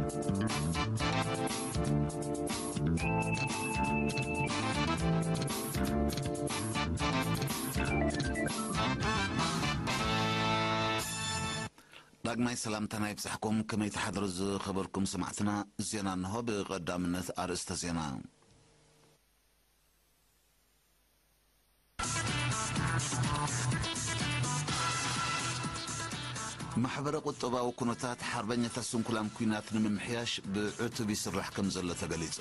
ዳግማይ ሰላምታና ይብጻሕኩም። ከመይ ትሓድሩ ዝኸበርኩም ሰማዕትና? ዜና እንሆ። ብቐዳምነት ኣርእስተ ዜና። ማሕበረ ቁጠባዊ ኩነታት ሓርበኛታት ስንኩላን ኲናት ንምምሕያሽ ብዕቱብ ይስራሕ ከም ዘሎ ተገሊጹ።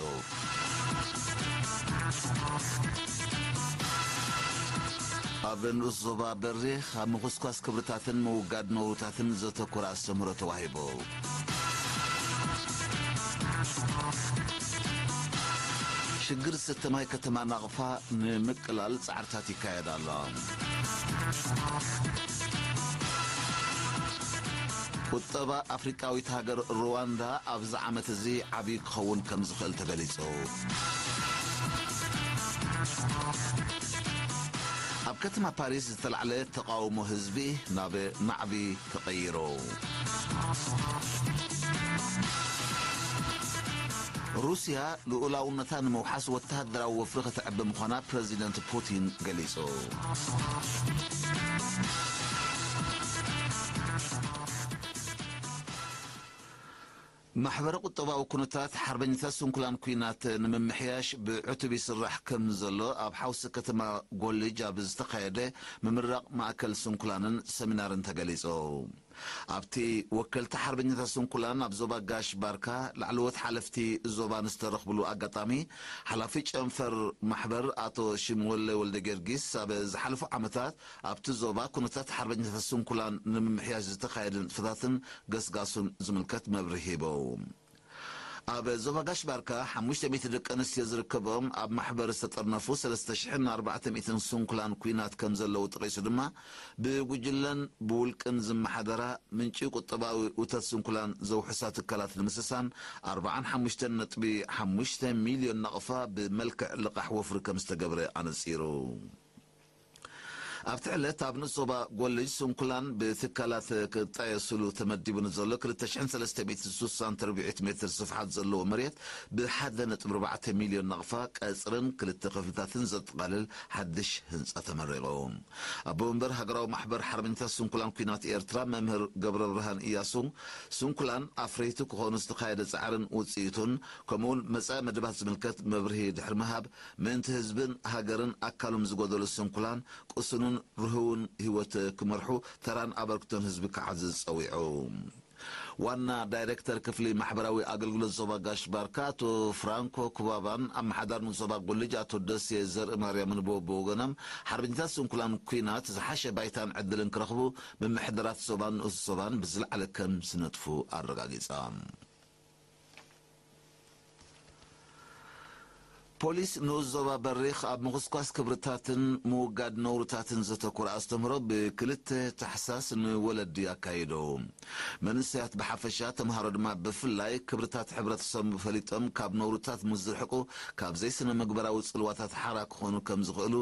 ኣብ ንኡስ ዞባ በሪኽ ኣብ ምኹስኳስ ክብርታትን ምውጋድ ነውርታትን ዘተኮረ ኣስተምህሮ ተዋሂቡ። ሽግር ዝስተ ማይ ከተማ ናቕፋ ንምቅላል ጻዕርታት ይካየድ ኣሎ። ቁጠባ ኣፍሪቃዊት ሃገር ሩዋንዳ ኣብዚ ዓመት እዚ ዓብዪ ክኸውን ከም ዝኽእል ተገሊጹ። ኣብ ከተማ ፓሪስ ዝተላዕለ ተቓውሞ ህዝቢ ናብ ናዕቢ ተቐይሩ። ሩስያ ልኡላውነታ ንምውሓስ ወተሃደራዊ ወፍሪ ከተዕቢ ምዃና ፕረዚደንት ፑቲን ገሊጹ። ማሕበረ ቁጠባዊ ኩነታት ሓርበኛታት ስንኩላን ኲናት ንምምሕያሽ ብዕቱብ ይስራሕ ከም ዘሎ ኣብ ሓውሲ ከተማ ጎልጅ ኣብ ዝተኻየደ ምምራቕ ማእከል ስንኩላንን ሰሚናርን ተገሊጹ። ኣብቲ ወከልቲ ሓርበኛታት ስንኩላን ኣብ ዞባ ጋሽ ባርካ ላዕለዎት ሓለፍቲ ዞባን ዝተረኽብሉ ኣጋጣሚ፣ ሓላፊ ጨንፈር ማሕበር ኣቶ ሽምወለ ወልደ ጊዮርጊስ ኣብ ዝሓለፉ ዓመታት ኣብቲ ዞባ ኩነታት ሓርበኛታት ስንኩላን ንምምሕያሽ ዝተኻየደ ንጥፈታትን ገስጋሱን ዝምልከት መብርሂ ሂቡ። ኣብ ዞባ ጋሽ ባርካ ሓሙሽተ ሚእቲ ደቂ ኣንስትዮ ዝርከቦም ኣብ ማሕበር ዝተጠርነፉ ሰለስተ ሽሕን ኣርባዕተ ሚእትን ስንኩላን ኲናት ከም ዘለዉ ጠቒሱ ድማ፣ ብጉጅለን ብውልቅን ዝመሓደራ ምንጪ ቁጠባዊ እቶት ስንኩላን ዘውሕሳ ትካላት ንምስሳን ኣርባዓን ሓሙሽተን ነጥቢ ሓሙሽተ ሚልዮን ናቕፋ ብመልክዕ ልቓሕ ወፍሪ ከም ዝተገብረ ኣነጺሩ። ኣብቲ ዕለት ኣብ ንኡስ ዞባ ጎልጅ ስንኩላን ብትካላት ክጣየስሉ ተመዲቡ ንዘሎ ክልተ ሽሕን ሰለስተ ሚእትን ስሳን ትርብዒት ሜትር ስፍሓት ዘለዎ መሬት ብሓደ ነጥቢ ኣርባዕተ ሚልዮን ናቕፋ ቀጽርን ክልተ ክፍልታትን ዘጠቓልል ሓድሽ ህንጻ ተመሪቑ። ኣቦ መንበር ሃገራዊ ማሕበር ሓርበኛታት ስንኩላን ኲናት ኤርትራ መምህር ገብረ ብርሃን እያሱ፣ ስንኩላን ኣፍረይቲ ክኾኑ ዝተኻየደ ጻዕርን ውጽኢቱን፣ ከምኡውን መጻኢ መደባት ዝምልከት መብርሂ ድሕሪ ምሃብ፣ ምእንቲ ህዝብን ሃገርን ኣካሎም ዝጎደሉ ስንኩላን ቅሱንን ርህውን ህይወት ክመርሑ ተራን ኣበርክቶን ህዝቢ ክዓዝዝ ጸዊዑ። ዋና ዳይሬክተር ክፍሊ ማሕበራዊ ኣገልግሎት ዞባ ጋሽ ባርካ ኣቶ ፍራንኮ ኩባባን ኣመሓዳሪ ንኡስ ዞባ ጎልጅ ኣቶ ደሴ ዘርኢ ማርያምን ብወገኖም፣ ሓርበኛታት ስንኩላን ኲናት ዝሓሸ ባይታን ዕድልን ክረኽቡ ምምሕዳራት ዞባን ንኡስ ዞባን ብዝለዓለ ከም ዝነጥፉ ኣረጋጊጾም። ፖሊስ ንኡስ ዞባ በሪኽ ኣብ ምኹስኳስ ክብርታትን ምውጋድ ነውርታትን ዘተኮረ ኣስተምህሮ ብክልተ ታሕሳስ ንወለዲ ኣካይዶ። መንእሰያት ብሓፈሻ፣ ተምሃሮ ድማ ብፍላይ ክብርታት ሕብረተሰብ ፈሊጦም ካብ ነውርታት ምስ ዝርሕቁ፣ ካብ ዘይስነ ምግባራዊ ጽልዋታት ሓራ ክኾኑ ከም ዝኽእሉ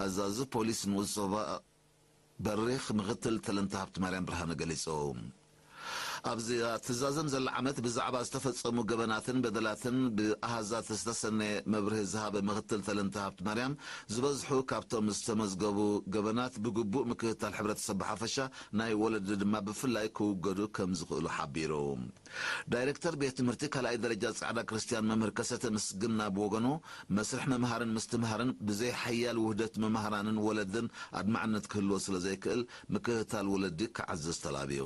ኣዛዚ ፖሊስ ንኡስ ዞባ በሪኽ ምክትል ተለንተ ሃብቲ ማርያም ብርሃነ ገሊጹ። ኣብዚ ትዛዘም ዘላ ዓመት ብዛዕባ ዝተፈጸሙ ገበናትን በደላትን ብኣሃዛት ዝተሰነየ መብርሂ ዝሃበ ምክትል ተለንተ ሃብቲ ማርያም፣ ዝበዝሑ ካብቶም ዝተመዝገቡ ገበናት ብግቡእ ምክትታል ሕብረተሰብ ብሓፈሻ፣ ናይ ወለዲ ድማ ብፍላይ ክውገዱ ከም ዝኽእሉ ሓቢሩ። ዳይሬክተር ቤት ትምህርቲ ካልኣይ ደረጃ ጻዕዳ ክርስትያን መምህር ከሰተ ምስግና ብወገኑ፣ መስርሕ ምምሃርን ምስትምሃርን ብዘይ ሓያል ውህደት መምህራንን ወለድን ኣድማዕነት ክህልዎ ስለ ዘይክእል፣ ምክትታል ወለዲ ክዓዝዝ ተላብዩ።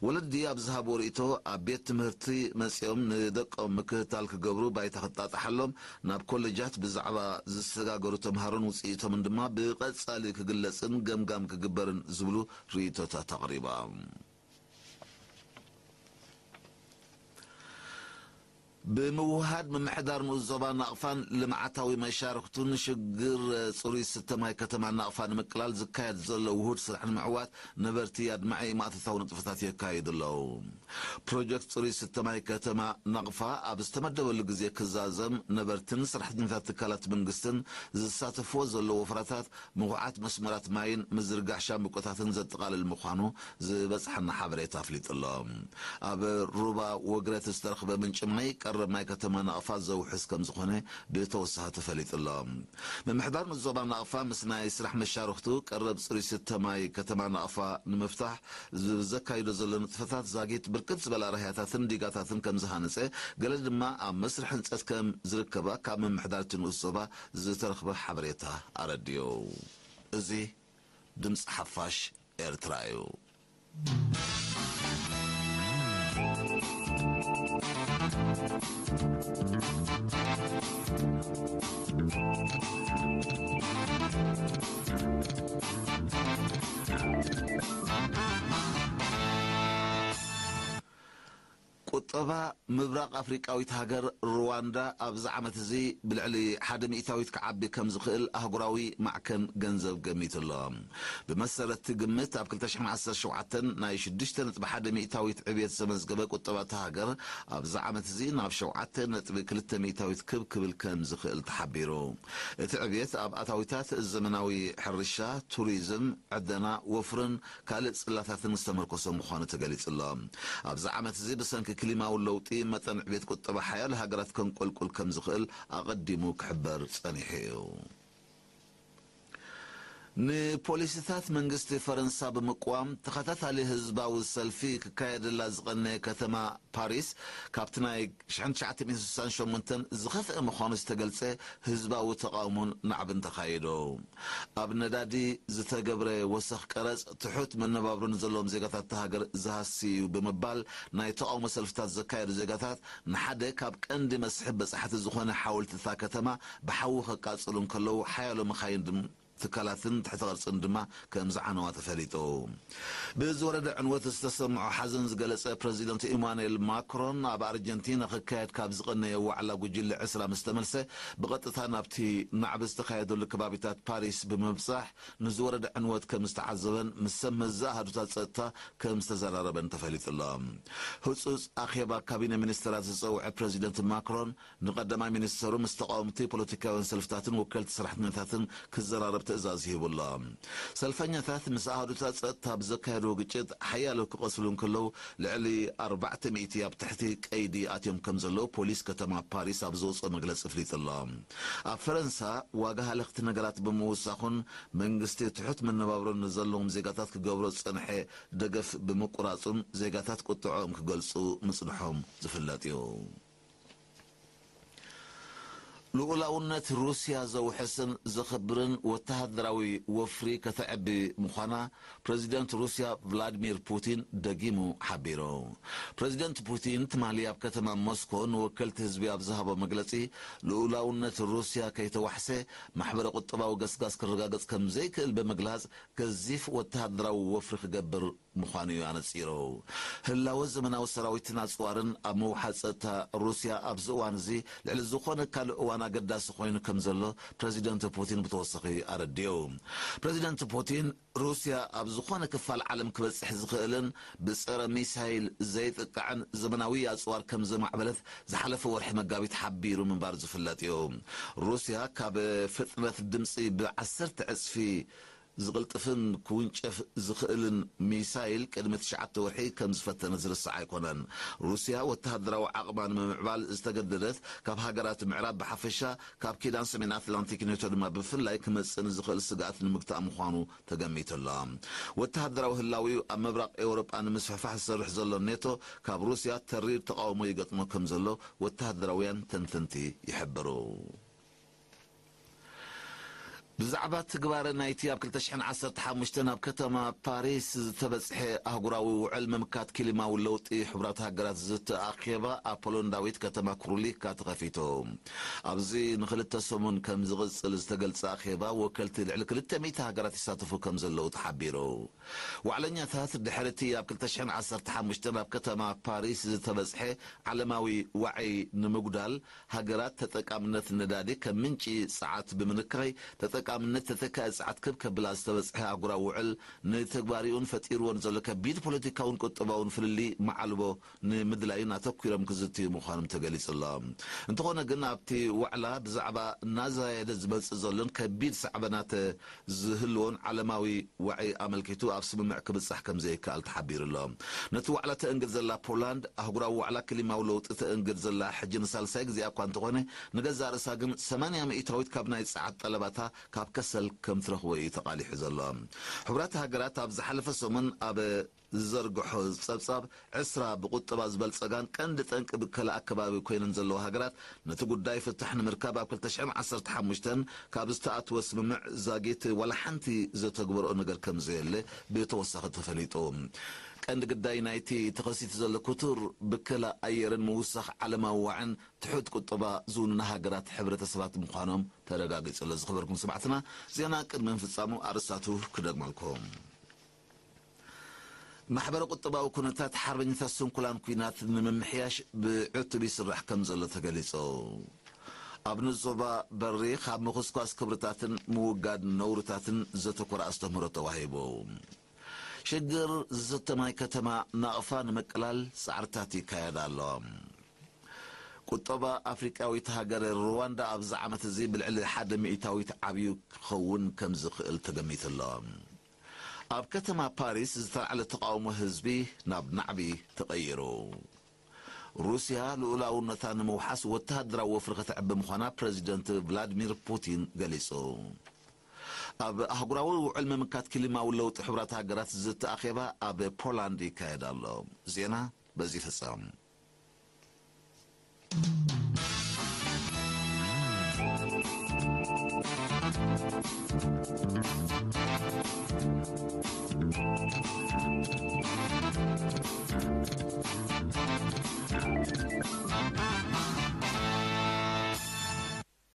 ወለዲ ኣብ ዝሃብዎ ርእይቶ፣ ኣብ ቤት ትምህርቲ መጺኦም ንደቆም ምክትታል ክገብሩ ባይታ ክጣጣሓሎም፣ ናብ ኮሌጃት ብዛዕባ ዝሰጋገሩ ተምሃሮን ውጽኢቶምን ድማ ብቐጻሊ ክግለጽን ገምጋም ክግበርን ዝብሉ ርእይቶታት ኣቕሪቦም። ብምውህሃድ ምምሕዳር ንኡስ ዞባ ናቕፋን ልምዓታዊ መሻርክቱን ሽግር ጽሩይ ስተ ማይ ከተማ ናቕፋ ንምቅላል ዝካየድ ዘሎ ውሁድ ስራሕ ንምዕዋት ነበርቲ ኣድማዒ ማእቶታዊ ንጥፈታት የካይዱ ኣለዉ። ፕሮጀክት ጽሩይ ስተ ማይ ከተማ ናቕፋ ኣብ ዝተመደበሉ ግዜ ክዛዘም ነበርትን ሰራሕተኛታት ትካላት መንግስትን ዝሳተፍዎ ዘለዉ ወፍራታት ምኹዓት መስመራት ማይን ምዝርጋሕ ሻምብቆታትን ዘጠቓልል ምዃኑ ዝበጽሓና ሓበሬታ ኣፍሊጡ ኣሎ። ኣብ ሩባ ወግረት ዝተረኽበ ምንጪ ማይ ቀረብ ማይ ከተማ ናቕፋ ዘውሕስ ከም ዝኾነ ብተወሳኺ ተፈሊጡ ኣሎ። ምምሕዳር ንዞባ ናቕፋ ምስ ናይ ስራሕ መሻርኽቱ ቀረብ ጽሩይ ስተ ማይ ከተማ ናቕፋ ንምፍታሕ ዘካይዶ ዘሎ ንጥፈታት ዛጊት ብርክት ዝበላ ራህያታትን ዲጋታትን ከም ዝሃነጸ፣ ገለ ድማ ኣብ መስርሕ ህንጸት ከም ዝርከባ ካብ ምምሕዳር እቲ ንኡስ ዞባ ዝተረኽበ ሓበሬታ ኣረድዩ። እዚ ድምፂ ሓፋሽ ኤርትራ እዩ። ቁጠባ ምብራቕ ኣፍሪቃዊት ሃገር ሩዋንዳ ኣብዚ ዓመት እዚ ብልዕሊ ሓደ ሚእታዊት ክዓቢ ከም ዝኽእል ኣህጉራዊ ማዕከን ገንዘብ ገሚቱ ኣሎ። ብመሰረት እቲ ግምት፣ ኣብ ክልተ ሽሕን ዓሰርተ ሸውዓተን ናይ ሽዱሽተ ነጥቢ ሓደ ሚእታዊት ዕብየት ዘመዝገበ ቁጠባ እታ ሃገር፣ ኣብዚ ዓመት እዚ ናብ ሸውዓተ ነጥቢ ክልተ ሚእታዊት ክብ ክብል ከም ዝኽእል ተሓቢሩ። እቲ ዕብየት ኣብ ኣታዊታት ዘመናዊ ሕርሻ፣ ቱሪዝም፣ ዕደና፣ ወፍርን ካልእ ጽላታትን ዝተመርኮሰ ምዃኑ ተገሊጹ ኣሎ። ኣብዚ ዓመት እዚ ብሰንኪ ክሊማዊ ለውጢ መጠን ዕብየት ቁጠባ ሓያሎ ሃገራት ከንቆልቁል ከም ዝኽእል ኣቐዲሙ ክሕበር ጸኒሑ እዩ። ንፖሊሲታት መንግስቲ ፈረንሳ ብምቅዋም ተኸታታሊ ህዝባዊ ሰልፊ ክካየደላ ዝቐነየ ከተማ ፓሪስ ካብቲ ናይ ሽሕን ትሽዓተ ሚእትን ስሳን ሸሞንተን ዝኸፍአ ምዃኑ ዝተገልጸ ህዝባዊ ተቓውሞን ናዕብን ተኻይዱ። ኣብ ነዳዲ ዝተገብረ ወሰኽ ቀረጽ ትሑት መነባብሮ ንዘለዎም ዜጋታት እታ ሃገር ዝሃሲ እዩ ብምባል ናይ ተቓውሞ ሰልፍታት ዘካየዱ ዜጋታት ንሓደ ካብ ቀንዲ መስሕብ በጻሕቲ ዝኾነ ሓወልቲ እታ ከተማ ብሓዊ ከቃጽሉ እንከለዉ ሓያሎ መኻይን ድም-፣ ትካላትን ትሕተ ቅርጽን ድማ ከም ዝዓነዋ ተፈሊጡ። ብዝወረደ ዕንወት ዝተሰምዖ ሓዘን ዝገለጸ ፕረዚደንት ኢማኑኤል ማክሮን፣ ኣብ ኣርጀንቲና ክካየድ ካብ ዝቐነየ ዋዕላ ጉጅለ ዕስራ ምስ ተመልሰ፣ ብቐጥታ ናብቲ ናዕቢ ዝተኻየደሉ ከባቢታት ፓሪስ ብምብጻሕ ንዝወረደ ዕንወት ከም ዝተዓዘበን ምስ ሰብ መዚ ኣሃዱታት ጸጥታ ከም ዝተዘራረበን ተፈሊጡ ኣሎ። ህጹጽ ኣኼባ ካቢነ ሚኒስተራት ዝጸውዐ ፕረዚደንት ማክሮን፣ ንቀዳማይ ሚኒስተሩ ምስ ተቃወምቲ ፖለቲካውያን ሰልፍታትን ወከልቲ ሰራሕተኛታትን ክዘራረብ ትእዛዝ ሂቡ ኣሎ። ሰልፈኛታት ምስ ኣሃዱታት ጸጥታ ብዘካየድዎ ግጭት ሓያሎ ክቐስሉ እንከለዉ፣ ልዕሊ ኣርባዕተ ሚእቲ ኣብ ትሕቲ ቀይዲ ኣትዮም ከም ዘለዉ ፖሊስ ከተማ ፓሪስ ኣብ ዘውጽኦ መግለጺ ኣፍሊጡ ኣሎ። ኣብ ፈረንሳ ዋጋ ሃለኽቲ ነገራት ብምውሳኹን መንግስቲ ትሑት መነባብሮ ንዘለዎም ዜጋታት ክገብሮ ዝጸንሐ ደገፍ ብምቁራጹን ዜጋታት ቁጥዕኦም ክገልጹ ምጽንሖም ዝፍለጥ እዩ። ልኡላውነት ሩስያ ዘውሕስን ዘኽብርን ወተሃደራዊ ወፍሪ ከተዕቢ ምዃና ፕረዚደንት ሩስያ ቭላድሚር ፑቲን ደጊሙ ሓቢሩ። ፕረዚደንት ፑቲን ትማሊ ኣብ ከተማ ሞስኮ ንወከልቲ ህዝቢ ኣብ ዝሃቦ መግለጺ፣ ልኡላውነት ሩስያ ከይተዋሕሰ ማሕበረ ቁጠባዊ ገስጋስ ክረጋገጽ ከም ዘይክእል ብምግላጽ፣ ገዚፍ ወተሃደራዊ ወፍሪ ክገብር ምዃኑ እዩ ኣነጺሩ። ህላወ ዘመናዊ ሰራዊትን ኣጽዋርን ኣብ ምውሓድ ጸጥታ ሩስያ ኣብዚ እዋን እዚ ልዕሊ ዝኾነ ካልእ እዋን ኣገዳሲ ኮይኑ ከም ዘሎ ፕረዚደንት ፑቲን ብተወሳኺ ኣረዲኡ። ፕረዚደንት ፑቲን፣ ሩስያ ኣብ ዝኾነ ክፋል ዓለም ክበጽሕ ዝኽእልን ብጸረ ሚሳይል ዘይጥቃዕን ዘመናዊ ኣጽዋር ከም ዘማዕበለት ዝሓለፈ ወርሒ መጋቢት ሓቢሩ ምንባር ዝፍለጥ እዩ። ሩስያ ካብ ፍጥነት ድምጺ ብዓሰርተ ዕጽፊ ዝቕልጥፍን ክውንጨፍ ዝኽእልን ሚሳይል ቅድሚ ትሽዓተ ወርሒ ከም ዝፈተነት ዝርሳዕ ኣይኮነን። ሩስያ ወተሃደራዊ ዓቕማ ንምምዕባል ዝተገደደት ካብ ሃገራት ምዕራብ ብሓፈሻ፣ ካብ ኪዳን ሰሜን ኣትላንቲክ ኔቶ ድማ ብፍላይ ክመጽእ ንዝኽእል ስግኣት ንምግታእ ምዃኑ ተገሚቱ ኣሎ። ወተሃደራዊ ህላዊኡ ኣብ ምብራቕ ኤውሮጳ ንምስፍሕፋሕ ዝሰርሕ ዘሎ ኔቶ፣ ካብ ሩስያ ተሪር ተቓውሞ ይገጥሞ ከም ዘሎ ወተሃደራውያን ተንተንቲ ይሕብሩ። ብዛዕባ ትግባረ ናይቲ ኣብ ክልተ ሽሕን ዓሰርተ ሓሙሽተን ኣብ ከተማ ፓሪስ ዝተበጽሐ ኣህጉራዊ ውዕል ምምካት ክሊማዊ ለውጢ ሕቡራት ሃገራት ዝትኣኼባ ኣብ ፖሎንዳዊት ከተማ ክሩሊካ ተኸፊቱ። ኣብዚ ንኽልተ ሰሙን ከም ዝቕጽል ዝተገልጸ ኣኼባ ወከልቲ ልዕሊ ክልተ ሚእቲ ሃገራት ይሳተፉ ከም ዘለዉ ተሓቢሩ። ዋዕለኛታት ድሕሪ እቲ ኣብ ክልተ ሽሕን ዓሰርተ ሓሙሽተን ኣብ ከተማ ፓሪስ ዝተበጽሐ ዓለማዊ ዋዒ ንምጉዳል ሃገራት ተጠቃምነት ነዳዲ ከም ምንጪ ጸዓት ብምንካይ ተጠቃምነት ተተካኢ ጸዓት ክብ ከብላ ዝተበጽሐ ኣህጉራዊ ውዕል ንተግባሪኡን ፈጢርዎን ዘሎ ከቢድ ፖለቲካውን ቁጠባውን ፍልልይ መዓልቦ ንምድላይን ኣተኲሮም ክዝትዩ ምዃኖም ተገሊጹ ኣሎ። እንተኾነ ግን ኣብቲ ዋዕላ ብዛዕባ እናዛየደ ዝመጽእ ዘሎን ከቢድ ሳዕበናት ዝህልዎን ዓለማዊ ዋዒ ኣመልኪቱ ኣብ ስምምዕ ክብጻሕ ከም ዘይከኣል ተሓቢሩ ኣሎ። ነቲ ዋዕላ ተእንግድ ዘላ ፖላንድ ኣህጉራዊ ዋዕላ ክሊማዊ ለውጢ ተእንግድ ዘላ ሕጂ ንሳልሳይ ግዜ እኳ እንተኾነ ንገዛእ ርእሳ ግን ሰማንያ ሚእታዊት ካብ ናይ ጸዓት ጠለባታ ካብ ከሰል ከም ትረኽቦ እዩ ተቓሊሑ ዘሎ። ሕቡራት ሃገራት ኣብ ዝሓለፈ ሰሙን ኣብ ዝዘርግሖ ጸብጻብ ዕስራ ብቁጠባ ዝበልጸጋን ቀንዲ ጠንቂ ብከላ ኣከባቢ ኮይነን ዘለዋ ሃገራት ነቲ ጉዳይ ፍታሕ ንምርካብ ኣብ ክልተ ሽሕን ዓሰርተ ሓሙሽተን ካብ ዝተኣትወ ስምምዕ ዛጊት ዋላ ሓንቲ ዘተግበረኦ ነገር ከም ዘየለ ብተወሳኺ ተፈሊጡ። ቀንዲ ግዳይ ናይቲ ተኸሲቱ ዘሎ ክቱር ብከላ ኣየርን ምውሳኽ ዓለማዊ ዋዕን ትሑት ቁጠባ ዝውንና ሃገራት ሕብረተሰባት ምዃኖም ተረጋጊጹ ኣሎ። ዝኸበርኩም ሰማዕትና፣ ዜና ቅድሚ ምፍጻሙ ኣርእስታቱ ክደግመልኩም። ማሕበረ ቁጠባዊ ኩነታት ሓርበኛታት ስንኩላን ኲናት ንምምሕያሽ ብዕቱብ ይስራሕ ከም ዘሎ ተገሊጹ። ኣብ ንዞባ በሪኽ ኣብ ምኹስኳስ ክብርታትን ምውጋድ ነውርታትን ዘተኮረ ኣስተምህሮ ተዋሂቡ። ሽግር ዝስተ ማይ ከተማ ናቕፋ ንምቅላል ጻዕርታት ይካየድ ኣሎ። ቁጠባ ኣፍሪቃዊት ሃገር ሩዋንዳ ኣብዚ ዓመት እዚ ብልዕሊ ሓደ ሚእታዊት ዓብዩ ክኸውን ከም ዝኽእል ተገሚቱ ኣሎ። ኣብ ከተማ ፓሪስ ዝተላዕለ ተቓውሞ ህዝቢ ናብ ናዕቢ ተቐይሩ። ሩስያ ልኡላውነታ ንምውሓስ ወተሃደራዊ ወፍሪ ከተዕቢ ምዃና ፕረዚደንት ቭላድሚር ፑቲን ገሊጹ። ኣብ ኣህጉራዊ ውዕል ምምካት ክሊማዊ ለውጢ ሕቡራት ሃገራት ዝተኣኼባ ኣብ ፖላንድ ይካየድ ኣሎ። ዜና በዚ ይፍጸም።